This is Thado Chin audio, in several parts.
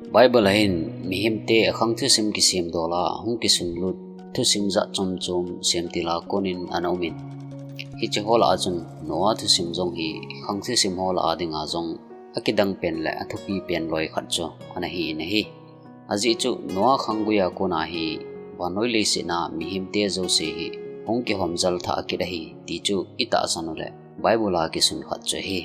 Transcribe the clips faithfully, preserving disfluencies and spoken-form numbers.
Bible a hin mihemte khang thusim kisem dola hung kisunlut thusim jat chom chom semtil a konin ana umin. Hiche ho lah a chun Noah thusim jong hi khang thusim ho lah a dinga jong akidang pen le athupi pen loi khat chu ana hi in ahi. Ajeh chu Noah khanggui a kona hi vannoi leiset a mihemte jouse hi hung kihom jal thah kit ahi ti chu i tahsan u le Bible a kisun khat chu ahi.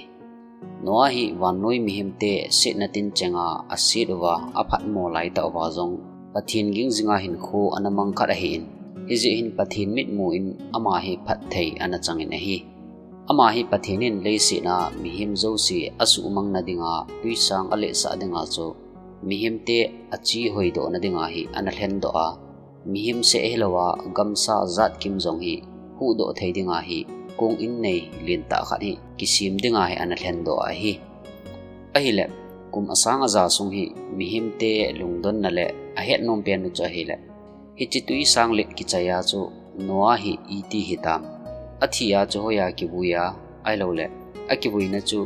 Noah hi vannoi mihemte setna tincheng a aset uva, aphatmo lai tah uva jong Pathen ging jing a hinkho ana mang khat ahi in, hijeh hin Pathen mitmu in ama hi phatthei ana chang in ahi. Ama hi Pathen in leiset a mihem jouse asuhmang na dinga twisang alehsah dinga chu mihemte achi hoidoh na dinga hi ana lhendoh a, mihem seh hilou a gamsa jat kim jong hi huhdoh thei dinga hi kong in nei lentah khat hi kisem dinga hi ana lhendoh ahi. Ahile kum asang aja sung hi mihemte lungdonna le ahetnom pen u chu ahile, hiche twisang let kichai a chu Noah hi iti hitam? Athi a chu hoiya kivui a, ahilouleh akivuina chu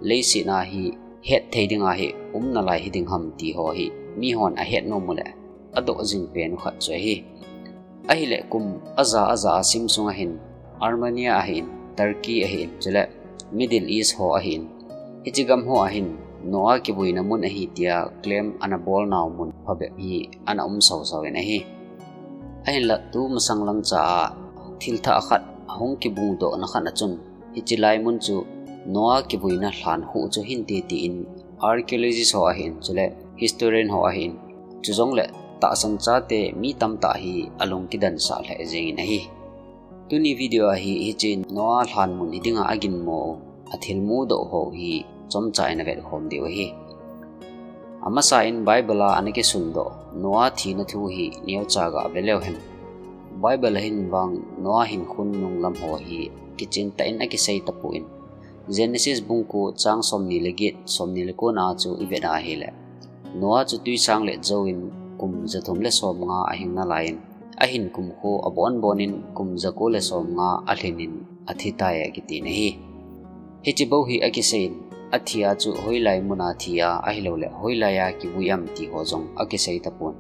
leiset a hi hetthei dinga hi umnalai hiding ham ti ho hi mihon ahetnom u le adoh jing pen u khat chu ahi. Ahile kum aja aja a sim sung a hin Armenia ahin, Turkey ahin, chule Middle East ho ahin, hiche gam ho a hin Noah kivuina mun ahi tia claim ana bol nau mun phabep hi ana um sausau in ahi. Ahinla tumasang langcha a thil thah khat ahung kibungdoh na khat a chun hiche lai mun chu Noah kivuina lhankhuh chu hinte tin archaeologist ho ahin, chule historian ho ahin, chujongle tahsan chate mi tamtah hi alung kidansah lheh jeng in ahi. Tuni video a hi hiche Noah lhan mun hi dinga aginmo u, athilmu doh ho hi chomcha in avetkhom diu ahi. Amasa in Bible a ana kisundoh Noah thina thu hi neocha ga ve leu hen. Bible a hin vang Noah hinkhun nunglam ho hi kichentah in akisei tapon, Genesis bung ko chang somni le get, somni le ko na chu i vet a ahile, Noah chu twisang let jouvin kum jathum le somnga ahing nalai in, ahin kumkho abonbon in kum jako le somnga alhin in athitai akiti in ahi. Hiche bou hi akisei in, athi a chu hoilai mun a thi a, ahilouleh hoilai a kivui am ti ho jong akisei tapon.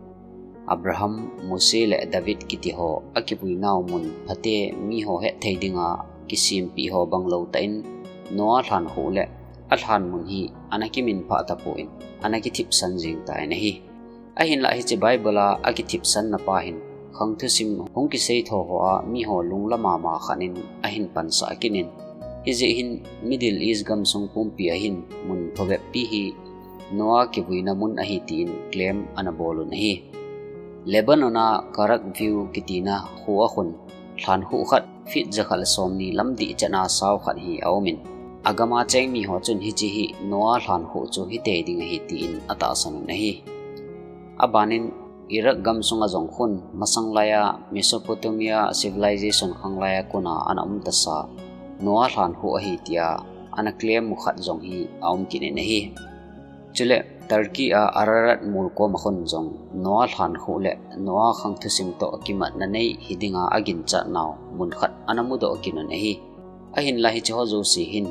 Abraham, Mose le David kiti ho akivui nau mun phate mi ho hetthei dinga kisempeh ho banglou tah in Noah lhankhuh le alhan mun hi ana kiminphah tapon, ana kithipsan jeng tan ahi. Ahinlah hiche Bible a akithipsan na pa hin khang thusim hung kisei tho ho a mi ho lungla mama khat in ahin pansah kit in, hijeh hin Middle East gamsung pumpi a hin mun phabep pi hi Noah kivuina mun ahi tin claim ana bol un ahi. Lebanon a Karnak View kitina kho a khun lhankhuh khat feet jakhat le somni lam dih chan a sao khat hi aum in, agam a cheng mi ho chun hiche hi Noah lhankhuh chu hitei ding ahi tin atahsan un ahi. Aban in Iraq gamsung a jong khun masang lai a Mesopotamia civilization khanglai a kona ana um tasa Noah lhankhuh ahi tia ana claim u khat jong hi aum kit in ahi. Chule Turkey a Ararat mol koma khun jong Noah lhankhuh le Noah khang thusim toh kimatna nei hi dinga aginchat nau mun khat ana mudoh kit un ahi. Ahinlah hiche ho jouse hin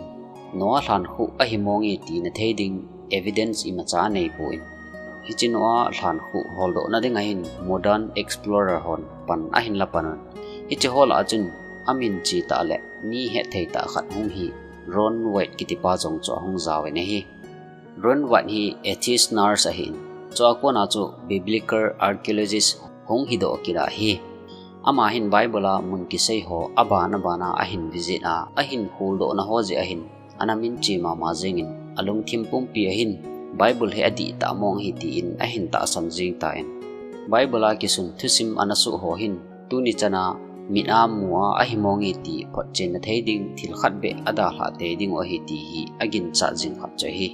Noah lhankhuh ahi mong e tina thei ding evidence imacha anei pon, hiche Noah lhankhuh holdoh na ding a hin modern explorer hon pan ahin la pan un. Hiche ho lah a chun amin che tah le mi hetthei tah khat hung hi Ron White kiti pa jong chu ahung jao in ahi. Ron White hi atheist nurse ahin, chua kona chu biblical archaeologist hung hidoh kit ahi. Ama hin Bible a mun kisei ho aban aban a ahin visit a, ahin holdoh na ho jeh a hin ana min che mama jeng in, alungthim pumpi a hin Bible hi adih tah mong ahi tin ahin tahsan jeng tan. Bible a kisun thusim ana soh ho hin tuni chan a mit a mu a ahi mong e ti photchen na thei ding thil khat beh adalhah tei ding u ahi ti hi aginchat jing khat chu ahi.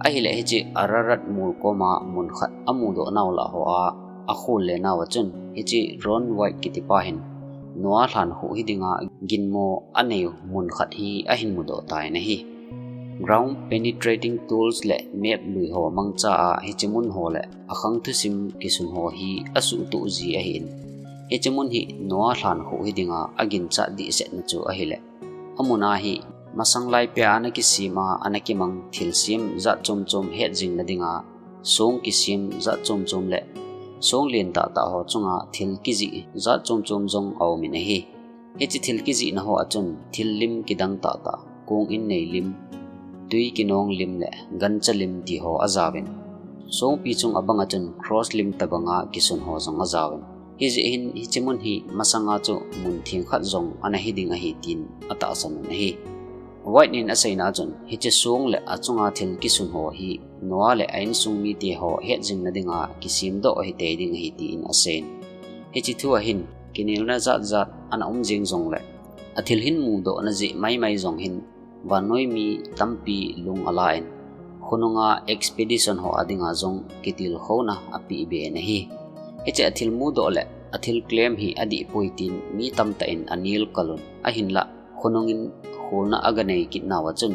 Ahile hiche Ararat mol koma mun khat amudoh nau lah ho a akhol le nau a chun hiche Ron White kiti pa hin Noah lhankhuh hi dinga ginmo anei u mun khat hi ahin mudoh tan ahi. Ground penetrating tools le map lui ho mangcha a hiche mun ho le akhang thusim kisun ho hi asuhtoh ji ahin, hiche mun hi Noah lhankhuh hi dinga aginchat dihset na chu ahile, amun a hi masang lai pia ana kisem a ana kimang thilsem jat chom chom het jing na dinga song kisem jat chom chom le song len tah tah ho chunga thil kijih jat chom chom jong aum in ahi. Hiche thil kijihna ho a chun thil lim kidang tah tah, kong in nei lim, tui kinong lim le gancha lim ti ho ajauvin, songpi chung abang a chun cross lim tabanga kisun ho jong ajauvin, hijeh hin hiche mun hi masanga chu mun theng khat jong ana hi ding ahi tin atahsan un ahi. White in aseina a chun hiche song le achunga thil kisun ho hi Noah le a insung mite ho hetjingna dinga kisemdoh ahi tei ding ahi tin aseiyin. Hiche thu a hin kinelna jat jat ana um jing jongle, athil hin mudohna jeh maimai jong hin vannoi mi tampi lung ala in, khonunga expedition ho a dinga jong kitilkhouna apeh be in ahi. Hiche athil mudoh le athil claim hi adih poi tin mi tamtah in anel kal un, ahinlah khonung in kholna aganei kit nauva chun,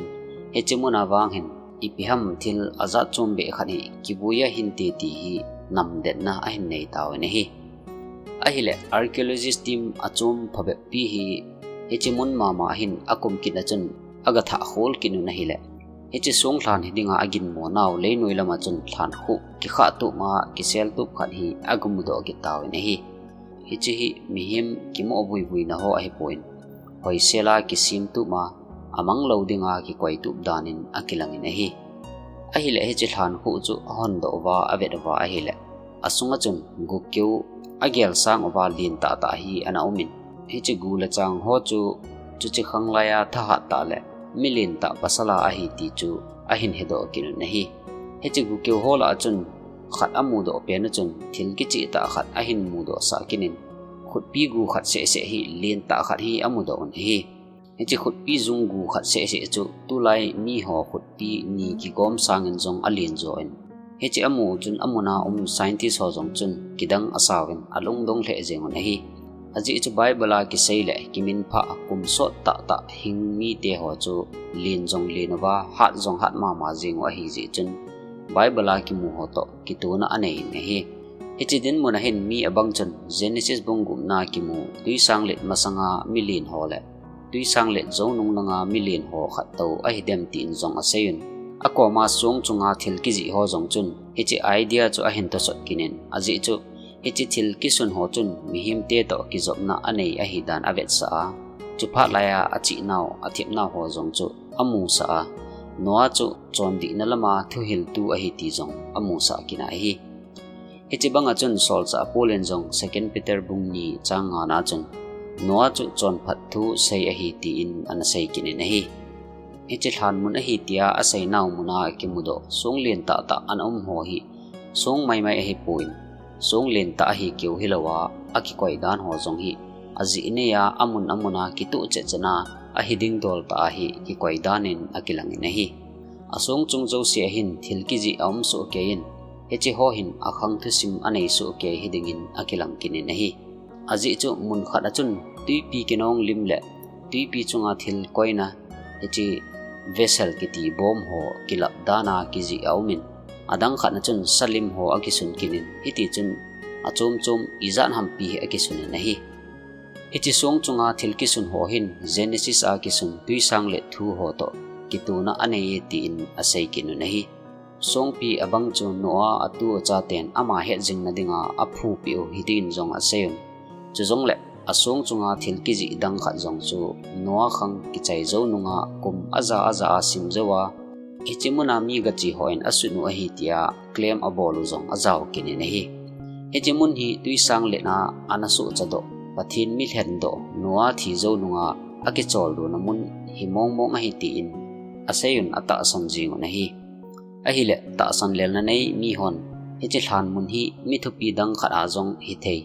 hiche muna vang hin ipi ham thil ajat chom beh khat hi kibui ahinte ti hi namdetna ahin nei tauvin ahi. Ahile archaeologist team achom phabep pi hi hiche mun mama hin akum kit a chun agathah khol kit un ahile, hiche song lhan hi dinga aginmo nau leinoi lama chun lhan khuh kikhah tup ma kisel tup khat hi agamudoh kit tauvin ahi. Hiche hi mihem kimoh vuivuina ho ahipon, hoisela kisem tup ma amang lou dinga kikoi tup dan in akilangin ahi. Ahile hiche lhan khuh chu ahondoh uva avet uva ahile, asunga chun gukeu agelsang uva len tah tah hi ana um in, hiche gu le chang ho chu chuche khanglai a thahat tah le milen tah pasal a ahi ti chu ahin hedoh kit un ahi. Hiche gukeu ho lah a chun khat amudoh pen a chun thil kicheh tah khat ahin mudoh sah kit in, khutpi gu khat seh seh hi len tah khat hi amudoh un ahi. Hiche khutpi jung gu khat seh seh chu tulai miho khutpi ni kigom sangin jong alen jo in, hiche amu chun amuna um scientist ho jong chun kidang asauvin alungdong lheh jeng un ahi. Ajeh chu Bible a kisei le kiminphah kum sot tah tah hing mite ho chu len jong len uva, hat jong hat mama jeng u ahi jeh chun Bible a kimu ho toh kituhna anei in ahi. Hiche dinmun a hin mi abang chun Genesis bung gupna kimu tuisang let masanga milen ho le tuisang let jou nung langa milen ho khat tou ahidem tin jong aseiyun. Akoma song chunga thil kijih ho jong chun hiche idea chu ahin tosot kit in, ajeh chu hiche thil kisun ho chun mihemte toh kijopna anei ahidan avetsah a, chuphat laiya achihnau athepnau ho jong chu amusah a, Noah chu chondihna lama thuhiltu ahi ti jong amusah kit in ahi. Hiche banga chun Solchah Paul in jong Second Peter bung ni chang ngana chun Noah chu chonphat thu sei ahi tin ana sei kit in ahi. Hiche lhan mun ahi tia aseinau muna kimudoh song len tah tah ana um ho hi song maimai ahipon, song len tah ahi keu hilouva akikoi dan ho jong hi ajeh neiya amun amuna kituh chet chet a ahi ding dol tah a hi kikoi dan in akilangin ahi. Asong chung jouse a hin thil kijih aum soh kei in, hiche ho hin akhang thusim anei soh kei hidingin akilang kit in ahi. Ajeh chu mun khat a chun tuipi kinong lim le tuipi chunga thil koina, hiche vessel kiti bom ho kilap dan a kijih aum in, adang khat a chun salim ho akisun kit in, hiti chun achom chom ijat hampi hi akisun in ahi. Hiche song chunga thil kisun ho hin Genesis a kisun tuisang let thu ho toh kituhna anei e tin asei kit un ahi. Songpi abang chu Noah atu achaten ama hetjingna dinga aphupeh u hidin jong aseiyun. Chujongle asong chunga thil kijih dang khat jong chu Noah khang kichai jou nunga kum aja aja a sim jouva, hiche muna mi gache hon asut u ahi tia claim abol u jong ajao kit in ahi. Hiche mun hi tuisang letna ana sohchadoh, Pathen mi lhendoh Noah thi jou nunga akicholdo na mun hi mong mong ahi tin aseiyun atahsan jing un ahi. Ahile tahsan lelna nei mihon hiche lhan mun hi mi thupi dang khat a jong hithei,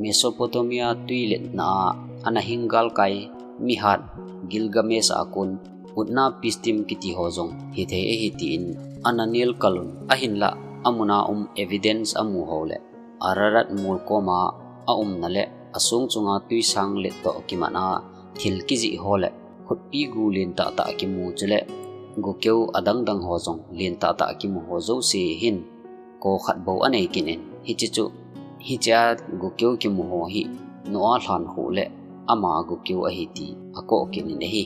Mesopotamia tuiletna a ana hing galkai mihat Gilgamesh a kon Utnapishtim kiti ho jong hithei ahi tin ana nel kal un, ahinlah amuna um evidence amu ho le Ararat mol koma aumna le asong chunga tuisang let toh kimat a thil kijih ho le khutpi gu len tah tah kimu chule gukeu adang dang ho jong len tah tah kimu ho jouse hin ko khat bou anei kit in, hiche chu, hiche a gukeu kimu ho hi Noah lhan khuh le ama gukeu ahi ti akoh kit in ahi.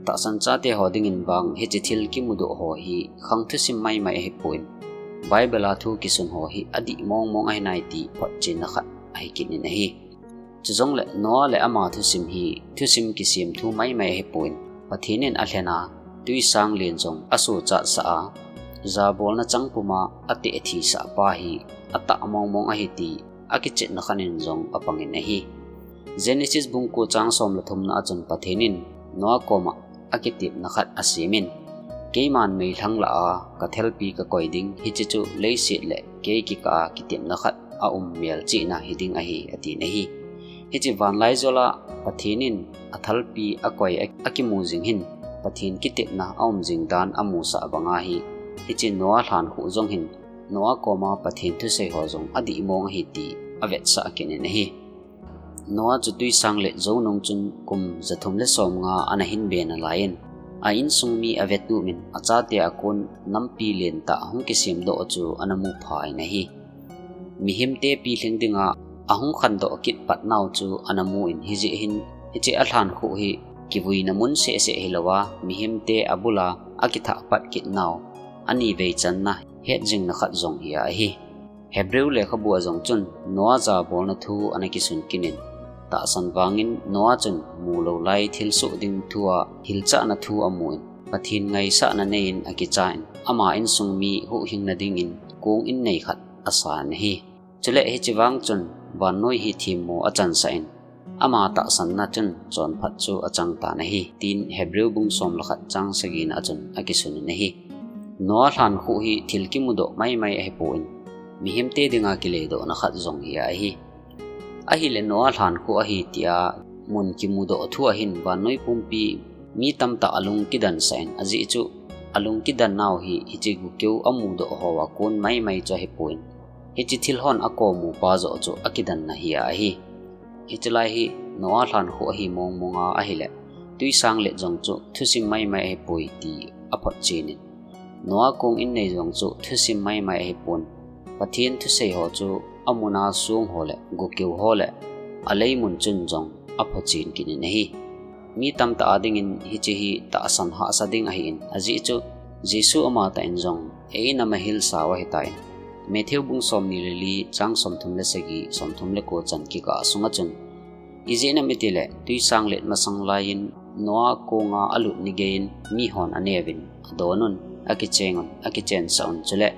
Tahsan chate ho dingin vang hiche thil kimudoh ho hi khang thusim maimai ahipon, Bible a thu kisun ho hi adih mong mong ahi nai ti photchenna khat ahi kit in ahi. Chujongle Noah le ama thusim hi thusim kisem thu maimai ahi pon, Pathen in alhen a, tuisang len jong asuhchat sah a, jabolna chang puma ateh thi sah pa hi atah mong mong ahi ti akichetna khat in jong apang in ahi. Genesis bung ko chang som le thumna a chun Pathen in Noah koma akitepna khat asem in, keiman meilhang lah a kathelpi kakoi ding, hiche chu leiset le kei kikah a kitepna khat aum melchihna hiding ahi, atin ahi. Hiche vanlaijol a Pathen in athalpi akoi a, akimu jing hin, Pathen kitepna aum jing dan amusah banga hi, hiche Noah lhankhuh jong hin, Noah koma Pathen thusei ho jong adih mong ahi ti avetsah kit in ahi. Noah chu tuisang let jou nung chun kum jathum le somnga ana hin be nalai in, a insung mi avetup in, achate a kon nampi lentah hung kisemdoh chu ana mu pha in ahi. Mihemte pilhing dinga ahung khandoh kit pat nau chu ana mu in, hijeh hin hiche alhankhuh hi kivuina mun sehseh hilou a, mihemte abul a akithah pat kit nau anivei channa hetjingna khat jong hi ahi. Hebrew lekhabu a jong chun Noah jabolna thu ana kisun kit in, tahsan vangin Noah chun mulou lai thilsoh ding thu a hilchahna thu amu in, Pathen ngaisahna nei in akicha in, ama insung mi huhhingna dingin kong innei khat asa in ahi. Chule hiche vang chun vannoi hi themmo achansah in, ama tahsanna chun chonphat chu achang tan ahi, tin Hebrew bung som le khat chang sagina a chun akisun in ahi. Noah lhankhuh hi thil kimudoh maimai ahi pon, mihemte dinga kileidohna khat jong hi ahi. Ahile Noah lhankhuh ahi tia mun kimudoh thu a hin vannoi pumpi mi tamtah alung kidansah in, ajeh chu alung kidan nau hi hiche gukeu amudoh ho a kon maimai chu ahi pon, hiche thil hon akomu pa joh chu akidanna hi ahi. Hiche lai hi Noah lhankhuh ahi mong mong a ahile, tuisang let jong chu thusim maimai ahi poi ti aphotchen in, Noah kong innei jong chu thusim maimai ahi pon, Pathen thusei ho chu amun a song ho le gukeu ho le aleimun chun jong aphotchen kit in ahi. Mi tamtah a dingin hiche hi tahsan hahsa ding ahi in, ajeh chu Jesu amatah in jong eina mahilsa u ahitan. Matthew bung somni le li chang somthum le sagi, somthum le ko chan kikah sunga chun, ijeh inem itile tuisang let masang laiyin Noah konga alut ni geiyin mihon aneuvin, adon un, akicheng un, akichensah un, chule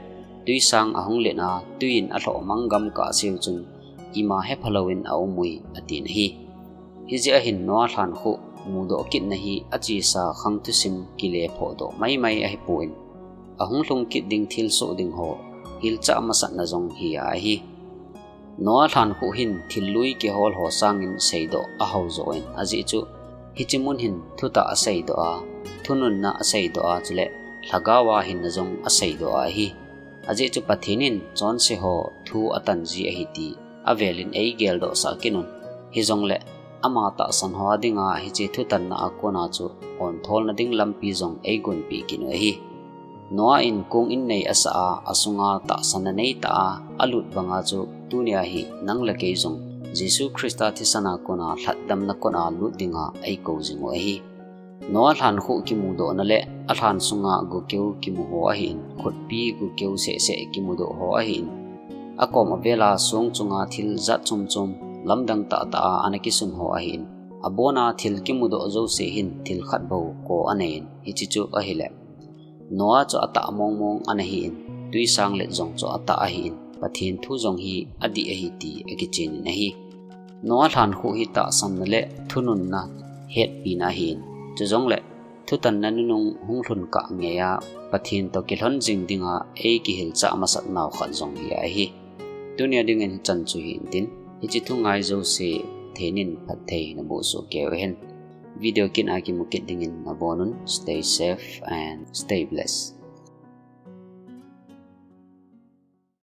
tuisang ahung len a, twiin alhoh mang gam kahseu chun ima hepha louvin aum ui, atin ahi. Hijeh a hin Noah lhankhuh mudoh kitna hi achesa khang thusim kile phohdoh maimai ahi pon, ahung lhung kit ding thilsoh ding ho hilchah masatna jong hi ahi. Noah lhankhuh hin thil lui kihol ho sangin seidoh ahao joh in, ajeh chu hiche mun hin thutah aseidoh a, thununna aseidoh a, chule lhagao a hinna jong aseidoh ahi. Ajeh chu Pathen in chonse ho thu atan ji ahi ti avelin eigeldoh sah kit un. Hijongle ama tahsan ho a dinga hiche thutanna a kona chu ontholna ding lampi jong eigonpeh kit u ahi. Noah in kong innei asah a, asunga tahsanna neitah a alut banga chu tunia hi nang le kei jong Jesu Christa thisan a kona lhatdamna kona lut dinga eikou jing u ahi. Noah lhankhuh kimudohna le alhan sunga gukeu kimu ho ahin, khutpi gukeu sehseh kimudoh ho ahin, akom avel a song chunga thil jat chom chom, lamdang tahtah a ana kisun ho ahin, abona thil kimudoh jouse hin thil khat bou ko anei in, hiche chu ahile Noah chu atah mong mong ana hi in, tuisang let jong chu atah ahi in, Pathen thu jong hi adih ahi ti akichen in ahi. Noah lhankhuh hi tahsanna le thununna hetpina ahi in, chujongle thutanna nunung hung lhun kah ngei a Pathen toh kilhon jing dinga eikihilchah masat nau khat jong hi ahi. Tunia dingin hichan chu hi intin, hiche thu ngai jouse thenin phatthei naboh soh keiyu hen. Video kit a kimu kit dingin nabonun, stay safe and stay blessed.